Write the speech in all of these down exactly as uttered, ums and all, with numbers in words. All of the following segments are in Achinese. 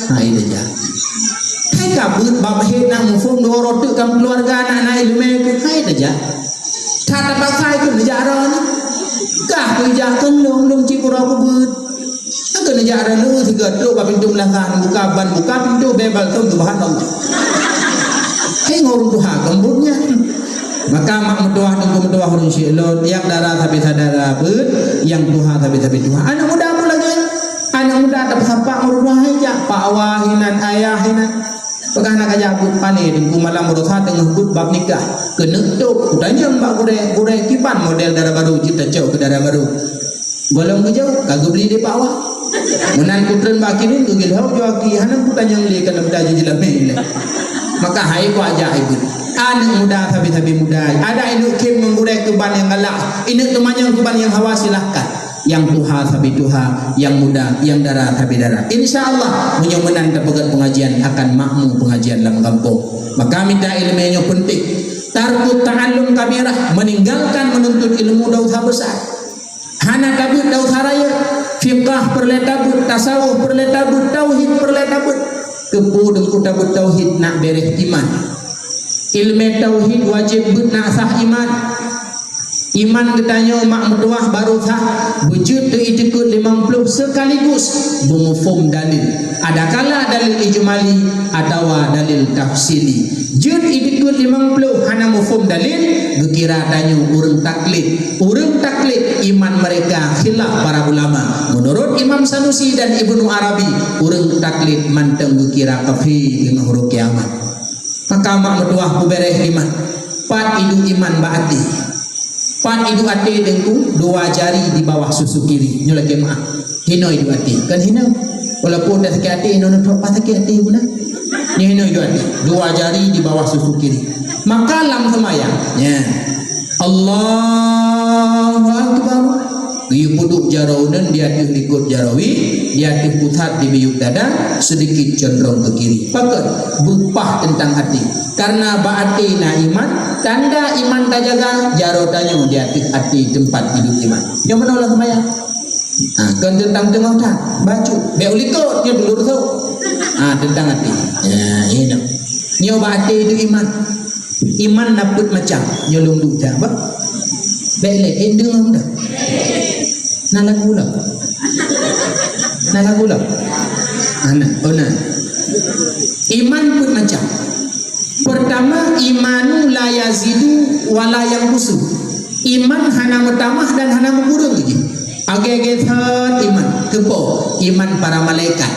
Hai tajak. Hai ka beuet bak bahet na muphom dua roh teuk kam keuluwarga na, na ileumèe keuh. Hai tajak. That tapaksa ikot neujak droeneuh. Kah keu jak keu lôn, lôn cit uroe keu beuet. Kah keu neujak droeneuh sigoe trok bak pintoe meulangkah, buka ban, buka pintoe, bèe balsông, subhanallah. Hai ngon ureueng tuha keumbon nyan. Maka mak meutuah, teungku meutuah, ureueng syik lôn, nyang dara sabe-sabe dara beuet, nyang tuha sabe-sabe tuha. Aneuk muda pun lagèe, aneuk muda tapeusapat ngon ureueng tuha, hai jak, Pak Wa hinan, Ayah hinan. Peugah na kajak beuet pané, teungku malam baroesa teungoh beuet bab nikah. Keuneuk tok, kutanyong bak gurèe, gurèe kiban model dara barô jeuet tacok keu dara barô. Gohlom geujaweueb, ka geubri lé Pak Wa. Meunan kutreun bak kinan, geugilhok jua ki, hana kutanyong lé, ka lom tajak jilamé lé. Maka hai kujak ibu. Aneuk muda sabe-sabe muda. Adak ineuk khém ngon gurèe keuban nyang galak, ineuk teumanyong keuban nyang hawa, silahkan. Nyang tuha sabe tuha, nyang muda, nyang dara sabe dara. Insya Allah, meunyoe meunan tapeugöt pengajian akan makmu pengajian lam gampông. Maka mita ileumèe nyoe penting. Tarkut ta'allum kabirah, meninggalkan menuntut ilmu dosa besar. Hana tabeuet dosa rayeuk, fiqah peureulèe tabeuet, tasawuf peureulèe tabeuet, tauhid peureulèe tabeuet. Keupeue teungku tabeuet tauhid? Nak bèrèh iman. Ileumèe tauhid wajéb beuet nak sah iman. Iman geutanyoe mak meutuah barô sah beujeuet teuitikot limong ploh sekaligus beumuphom dalil. Adakala dalil ijmali atawa dalil tafsili. Jeuet itikot limong ploh hana muphom dalil, geukira tanyoe ureueng taklid. Ureueng taklid iman mereka khilaf para ulama. Menurut Imam Sanusi dan Ibnu Arabi, ureueng taklid mantong geukira kafé teungoh uroe kiamat. Maka mak meutuah peubèrèh iman. Pat iduek iman bak até. Pat iduek até teungku, dua jari di bawah susu kiri. Nyoe lagèe meuah. Hinoe iduek até. Kan hinoe. Walaupun dah sakét até, hinoe neutrok pat sakét até pula. Nyoe hinoe iduek até. Dua jari di bawah susu kiri. Maka lam seumayang. Ya. Allahu Akbar. Geuyue peuduek jaroe uneun di ateueh likot jaroe wie, di ateueh pusat di miyueb dada, seudikit condrong keu kiri. Pakon? Beupah teuntang até. Karena bak até na iman, tanda iman tajaga, jaroe tanyoe di ateueh até teumpat iduek iman. Nyoe meunoe lam seumayang. Ha, kon teuntang teungoh that, bacut. Bèk u likot, nyoe dulur sôk. Ha, teuntang até. Ya, nyoe. Nyoe bak até iduek iman. Iman na peuet macam, nyoe lôn duek that, bah. Bèk lé, eh, deungoe dah. Na lagu lah. Na lagu lah. Ana, oh na. Iman peuet macam. Pertama, imanu la yazidu wa la yanqusu. Iman hana meutamah dan hana meukureueng lagi. Agèe-agèe that iman, teupo, iman para malaikat.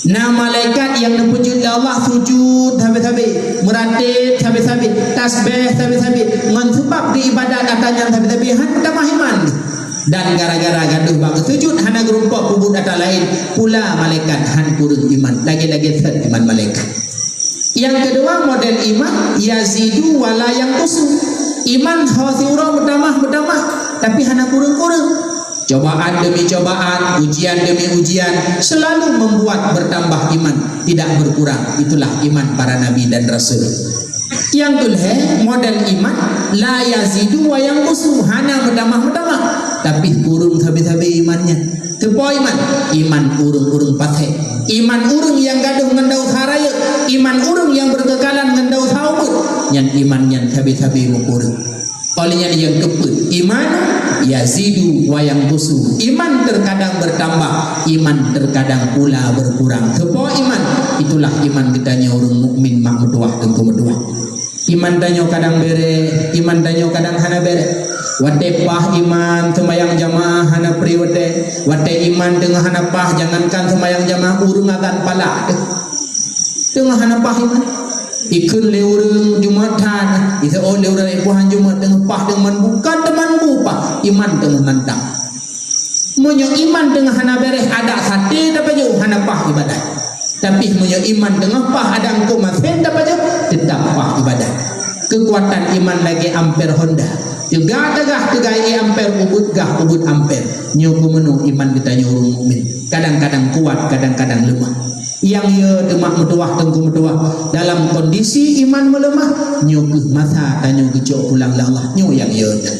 Na malaikat nyang neupeujeuet lé Allah sujud sabe-sabe, meuratéb sabe-sabe, tasbeh sabe-sabe, ngon seubab di ibadat ata nyan sabe-sabe, han tamah iman. Dan gara-gara gadôh bak sujud hana geurumpok peubuet ata laén, pula malaikat han kureueng iman, lagèe-lagèe that iman malaikat. Nyang keudua model iman, yazidu wa la yanqusu. Iman ho siuroe meutamah-meutamah, tapi hana kureueng-kureueng. Cobaan demi cobaan, ujian demi ujian, selalu membuat bertambah iman, tidak berkurang. Itulah iman para nabi dan rasul. Nyang keulhèe, model iman, la yazidu wa yanqusu, hana meutamah-meutamah, tapi kureueng sabe-sabe iman nyan. Teupo iman, iman ureueng-ureueng pasék. Iman ureueng nyang gadôh ngon desya rayeuk, iman ureueng nyang beukeukalan ngon desya ubeut, nyan iman nyan sabe-sabe meukureueng. Óh lheueh nyan nyang keupeuet, iman yazidu wa yanqusu. Iman terkadang bertambah, iman terkadang pula berkurang. Teupo iman, itulah iman geutanyoe ureueng mukmin mak meutuwah teungku meutuwah. Iman tanyoe kadang bèrèh, iman tanyoe kadang hana bèrèh. Watèe paih iman seumayang jamaah hana pri watèe. Watèe iman teungoh hana paih, jangankan seumayang jamaah, ureueng azan palak deuh. Teungoh hana paih iman. Ikheun lé ureueng Jumat that, iseuôt lé ureueng laén puhan Jumat teungoh paih deungon man bu, ka teuma bu paih, iman teungoh nantang. Meunyoe iman teungoh hana bèrèh, adak saté tapajoh, hana paih ibadat. Tapi meunyoe iman teungoh paih, adak eungkôt masén tapajoh, teutap paih ibadat. Keukuatan iman lagèe amper Honda. Teuga tagah teuga ie amper, ubeuet gah ubeuet amper. Nyoe keuh meunoe iman geutanyoe ureueng mukmin. Kadang-kadang kuat, kadang-kadang leumah. Nyang yo teuh mak meutuwah teungku meutuwah, dalam kondisi iman meuleumah, nyoe keuh masa tanyoe geucok pulang lé Allah. Nyoe nyang yo teuh.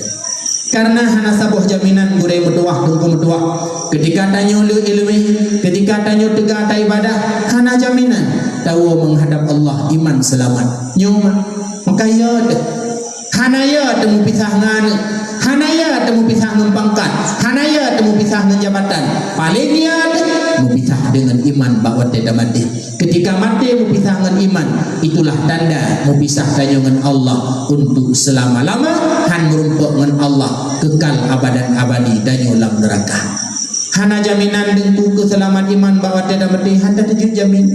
Karena hana saboh jaminan gurée meutuwah teungku meutuwah. Ketika tanyoe le ileumé, ketika tanyoe teuga taibadah, hana jaminan tawoe meuhadab Allah iman seulamat. Nyoe mak, maka ya deh. Hana ya teumupisah ngon aneuk, hana ya teumupisah ngon pangkat, hana ya teumupisah ngon jabatan. Paléng ya deh, meupisah deungon iman bak watée tamaté. Ketika maté meupisah ngon iman, itulah tanda meupisah tanyoe ngon Allah untuk seulama-lama, han meurumpok ngon Allah kekal abadan abadi tanyoe lam neuraka. Hana jaminan teungku keu seulamat iman bak watée tamaté, hana teujeuet jamin.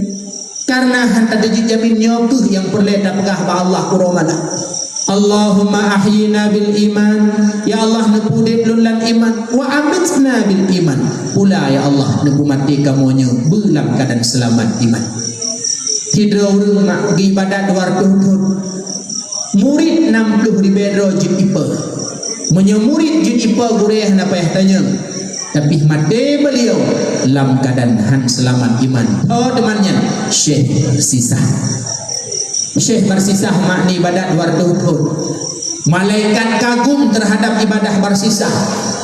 Karena hana teujeuet jamin, nyoe kheueh nyang peureulée tapeugah bak Allah uroe malam. Allahumma ahyina bil iman, ya Allah, neupeudeb lôn lam iman, wa amitna bil iman, pula ya Allah, neupumaté kamoe nyoe beu lam keuadaan seulamat iman. Sidroe ureuëng mak geuibadat dua reutôh thon, murit nam ploh ribée droe jeuet ipe. Meunyoe murit jeuet ipe gurée hana payah tanyong, tapi maté beuliau lam keuadaan han seulamat iman. Ho teuma nyan, Syekh Barsisah. Syekh Barsisah mak ni ibadat dua reutôh thon. Malaikat kagum teuhadab ibadah Barsisah.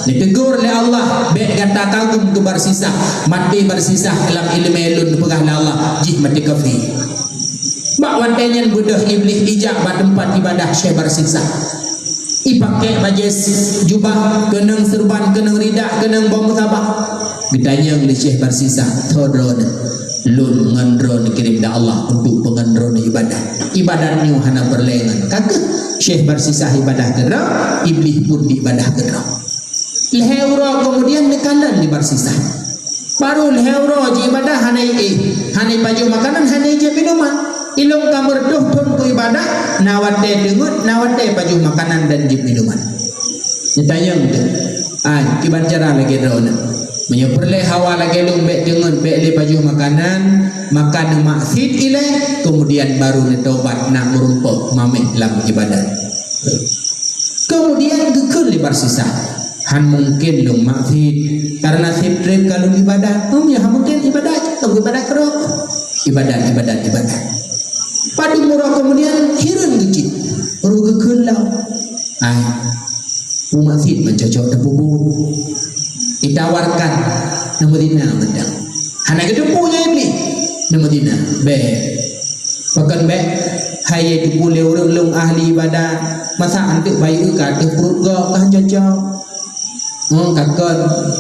Ditegur lé Allah, bék gata kagum keu Barsisah. Maté Barsisah lam ileumé lôn, peugah lé Allah, jih maté kafé. Bak watée nyan beudôh Iblih ijak bak teumpat ibadah Syekh Barsisah. Ipaké bajée jubah, keunong seureuban, keunong ridak, keunong boh meusabat. Geutanyong lé Syekh Barsisah, "Soe droeneuh?" "Lôn ngon droeneuh neukirém lé Allah untuk peungon droeneuh ibadah." Ibadat nyoe hana peureulée ngon. Ka kheueh Syekh Barsisah ibadah keudroe, Iblih pun diibadah keudroe. Lhée uroe keumudian neukalon lé Barsisah. Barô lhée uroe jiibadah hana éh, hana pajoh makanan, hana jieb minuman. Ilong ka meureutoh thon keu ibadah, na watée teungeut, na watée pajoh makanan dan jieb minuman. Neutanyong teuh, "Ai, kiban cara lagée droeneuh? Meunyoe peureulée hawa lagée lôn bék teungeut, bék lé pajoh makanan, maka neumaksiet ilée, keumudian barô neutobat nak meurumpok maméh lam ibadat." Keumudian geukheun lé Barsisah, "Han mungken lôn maksiet, karena seb treb ka lôn ibadat." "Hom ya, han mungken ibadat, lôn ibadat keudroe." Ibadat, ibadat, ibadat. Padum uroe keumudian hireuen geucit, roh geukheun lom. Ai, peue maksiet meucocok teupubuet. Ditawarkan, neumeuzina mantong. Hana geuteupeue nyan Iblih, neumeuzina. Bék. Pakon bék, hai teupeue lé ureuëng lôn ahli ibadat, masa anteuk bayeue ka ateueh pruet gob ka cocok. Ngon ka kon,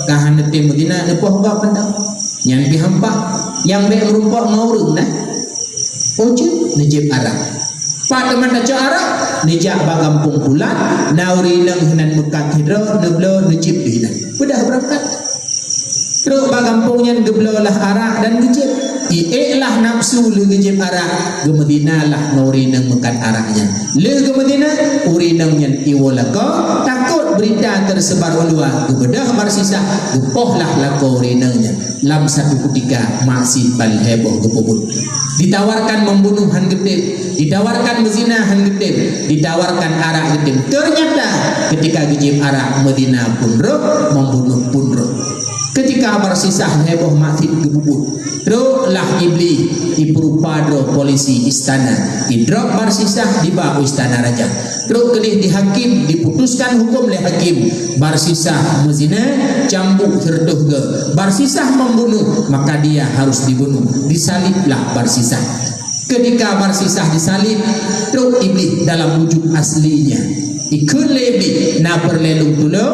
ka hana tém meuzina, neupoh gob mantong. Nyan pih hampa, nyang bék meurumpok ngon ureuëng na. Oh jeuet, neujieb arak. Pat teuma tacok arak, neujak bak gampông pulan, na ureuëng inong heunan meukat sidroe, neubloe, neujieb pih inan. Peudah beurangkat. Trok bak gampông nyan geubloe lah arak dan geujieb. Iék lah nafsu lheueh geujieb arak, geumeuzinalah ngon ureuëng inong meukat arak nyan. Lheueh geumeuzina, ureuëng inong nyan iwoe lakoe, takot beurita teuseubar u luwa, geubeudôh Barsisah, geupoh lah lakoe ureuëng inong nyan. Lam satu keutika, maksiet ban lhée boh geupeubuet. Ditawarkan membunuh han geutem, ditawarkan meuzina han geutem, ditawarkan arak geutem. Teunyata, keutika geujieb arak, meuzina pun roh, membunuh pun roh. Keutika Barsisah lhée boh maksiet geupeubuet, trok lah Iblih ipeurupa droe polisi istana, idrop Barsisah diba u istana raja. Trok keudeh di hakim, diputuskan huköm lé hakim, Barsisah meuzina, cambuk sireutoh goe. Barsisah membunuh, maka dia harus dibunuh. Disaliblah Barsisah. Keutika Barsisah disalib, trok Iblih dalam wujud aslinya. Ikheun lé Iblih, "Na peureulée lôn tulông?"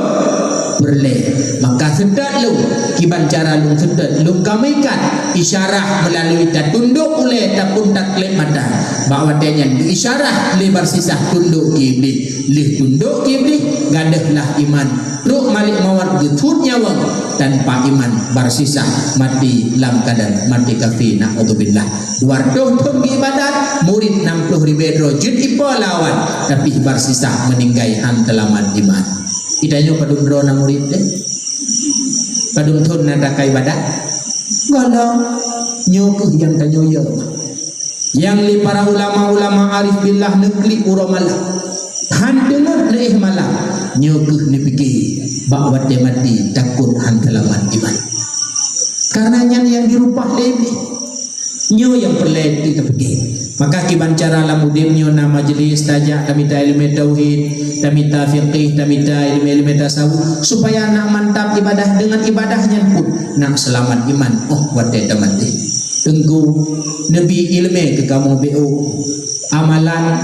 "Peureulée." "Maka seutôt lôn, kiban cara lôn seutôt, lôn ka meuikat, isyarah meulalui tatundok ulée tapun takleb mata." Bak watée nyan geuisyarah lé Barsisah tundok keu Iblih. Lheueh tundok keu Iblih, gadôh lah iman. Trok Malik Mawat geuthôt nyawöng, tanpa iman Barsisah maté lam keuadaan maté kafé, naudzubillah. Dua reutôh thon geuibadat, murit nam ploh ribée droe jeuet ipo lawan, tapi Barsisah meuninggai han teulamat iman. Geutanyoe padum droe na murit teuh? Padum thon na takai ibadat? Gohlom. Nyoe kheueh nyang tanyoe yö. Nyang lé para ulama-ulama arif billah neuklik uroe malam. Han teungeut neuéh malam, nyoe kheueh neupike bak watée maté takot han seulamat iman. Karena nyan nyang dirupah lé Iblih. Nyoe nyang peureulée teupeugah. Maka kiban cara lam udeb nyoe na majelis tajak tamita ileumé tauhid, tamita fiqih, tamita ileumé-ileumé tasawuf, supaya na mantap ibadah, deungon ibadah nyan pun na seulamat iman óh watée tamaté. Teungku, neubi ileumé keu kamoe B O. Amalan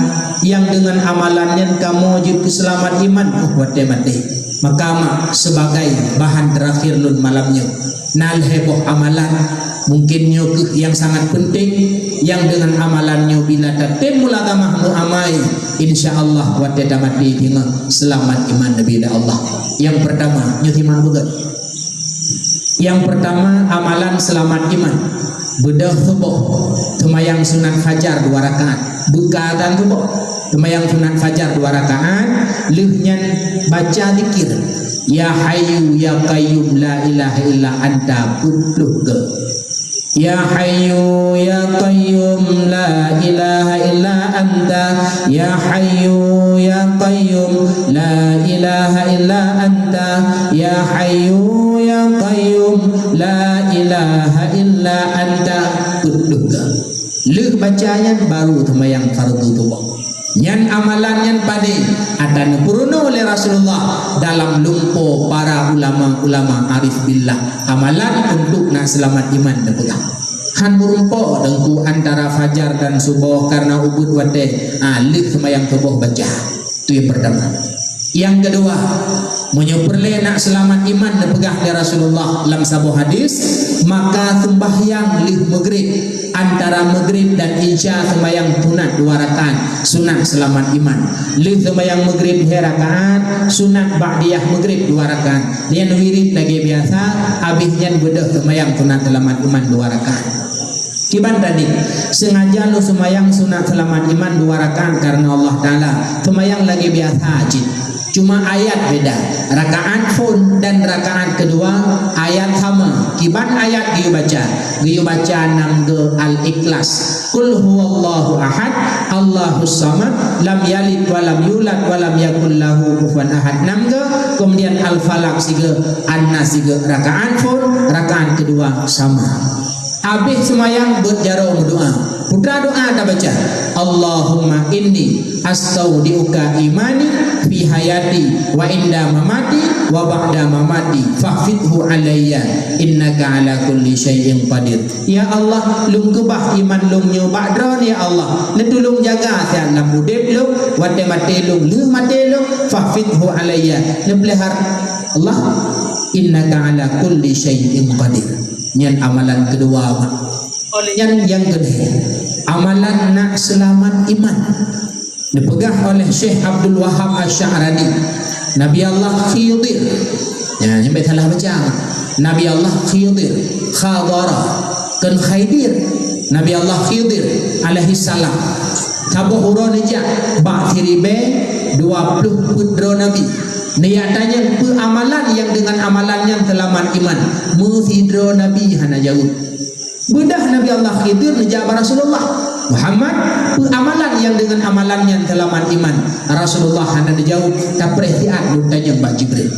nyang deungon amalan nyan kamoe jeuet keu seulamat iman óh watée maté. Maka mak, sebagai bahan teurakhir lôn malam nyoe, na lhée boh amalan, mungken nyoe kheueh nyang sangat peunteng, nyang deungon amalan nyoe bila tatem mulazamah meuamai, insya Allah watée tamaté teungoh seulamat iman neubi lé Allah. Nyang peurtama, nyoe simak beugét. Nyang peurtama, amalan seulamat iman. Beudôh suboh, seumayang sunat fajar dua rakaat. Beuka tan suboh, seumayang sunat fajar dua rakaat, lheueh nyan baca zikir, "Ya Hayyu ya Qayyum la ilaha illa anta," peuet ploh goe. "Ya Hayyu ya Qayyum la ilaha illa anta, ya Hayyu ya Qayyum la ilaha illa anta, ya Hayyu ya Qayyum la ilaha illa anta." Peuet ploh goe. Lheueh baca nyan baru seumayang fardu suboh. Nyan amalan nyan padé ata neupeurunoe lé Rasulullah dalam lumpo para ulama-ulama arif billah. Amalan untuk na seulamat iman neupeugah. Han meurumpo teungku antara fajar dan suboh karena ubit watée, ah, lheueh seumayang suboh baca. Tu nyang peurtama. Nyang keudua, meunyoe peureulée na seulamat iman neupeugah lé Rasulullah lam saboh hadis, maka seumbahyang lheueh Maghrib, antara Maghrib dan Isya seumayang sunat dua rakaat, sunat seulamat iman. Lheueh seumayang Maghrib lhée rakaat, sunat ba'diyah Maghrib dua rakaat. Nyan wirid lagée biasa, abéh nyan beudôh seumayang sunat seulamat iman dua rakaat. Kiban tadi, seungaja lôn seumayang sunat seulamat iman dua rakaat kareuna Allah Taala, seumayang lagée biasa cit. Cuma ayat beda. Rakaat phon dan rakaat keudua ayat sama. Kiban ayat geuyue baca? Geuyue baca nam goe Al-Ikhlas. Qul huwallahu ahad, Allahus samad, lam yalid walam yulad walam yakul lahu kufuwan ahad. Nam goe, kemudian Al-Falaq sigoe, An-Nas sigoe. Rakaat phon, rakaat keudua sama. Abéh seumayang beuet jaroe meudoá. Putra doá tabaca, "Allahumma inni astaudi'uka imani fi hayati wa inda mamati wa ba'da mamati, fahfidhu alayya, innaka ala kulli syai'in qadir." Ya Allah, lôn keubah iman lôn nyoe bak Droeneuh, ya Allah. Neutulông jaga siat lam udeb lôn, watée maté lôn, lheueh maté lôn, fahfidhu alayya. Neupeulihara Allah, innaka ala kulli syai'in qadir. Nyan amalan keudua, Mak. Óh lheueh nyan nyang keudeh, amalan nak seulamat iman. Neupeugah oleh Syekh Abdul Wahab Asy-Sya'rani, Nabi Allah Khidir. Ya, nyan bèk salah baca. Nabi Allah Khidir, khadara, kon Khaidir. Nabi Allah Khidir alaihi salam. Saboh uroe neujak bak siribèe dua ploh peuet droe nabi. Neujak tanyong peue amalan nyang deungon amalan nyan seulamat iman. Meusidroe nabi hana jaweueb. Beudôh Nabi Allah Khidir neujak bak Rasulullah, "Muhammad, peue amalan nyang deungon amalan nyan seulamat iman?" Rasulullah hana neujaweueb, tapreh siat lôn tanyong bak Jibril.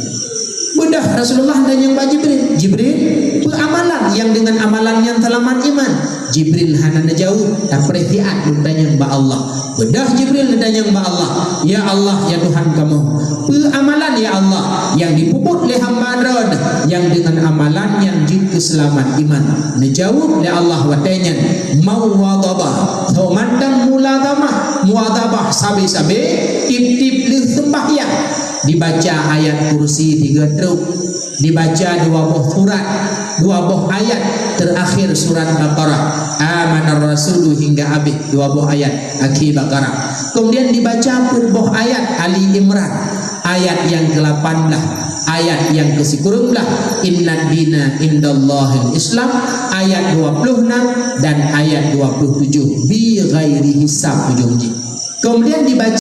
Beudôh Rasulullah tanyong bak Jibril, "Jibril, peue amalan nyang deungon amalan nyan seulamat iman?" Jibril hana neujaweueb, tapreh siat lôn tanyong bak Allah. Beudôh Jibril neutanyong bak Allah, "Ya Allah, ya Tuhan kamoe, peue amalan, ya Allah, nyang jipeubuet lé hamba Droeneuh nyang deungon amalan nyan jeuet keu seulamat iman?" Neujaweueb lé Allah watèe nyan, "Muwadhabah, soe mantong mulazamah, muwadhabah sabe-sabe, tiep-tiep lheueh seumbahyang, dibaca ayat kursi tiga trok." Dibaca dua boh surat, dua boh ayat terakhir surat Baqarah. Amanar Rasulu hingga abéh dua boh ayat akhé Baqarah. Kemudian dibaca peuet boh ayat Ali Imran, ayat nyang keulapan blah, ayat nyang keusikureueng blah, "Innad dina indallahil Islam", ayat dua puluh enam dan ayat dua puluh tujuh, "Bi ghairi hisab" ujong jih. Kemudian dibaca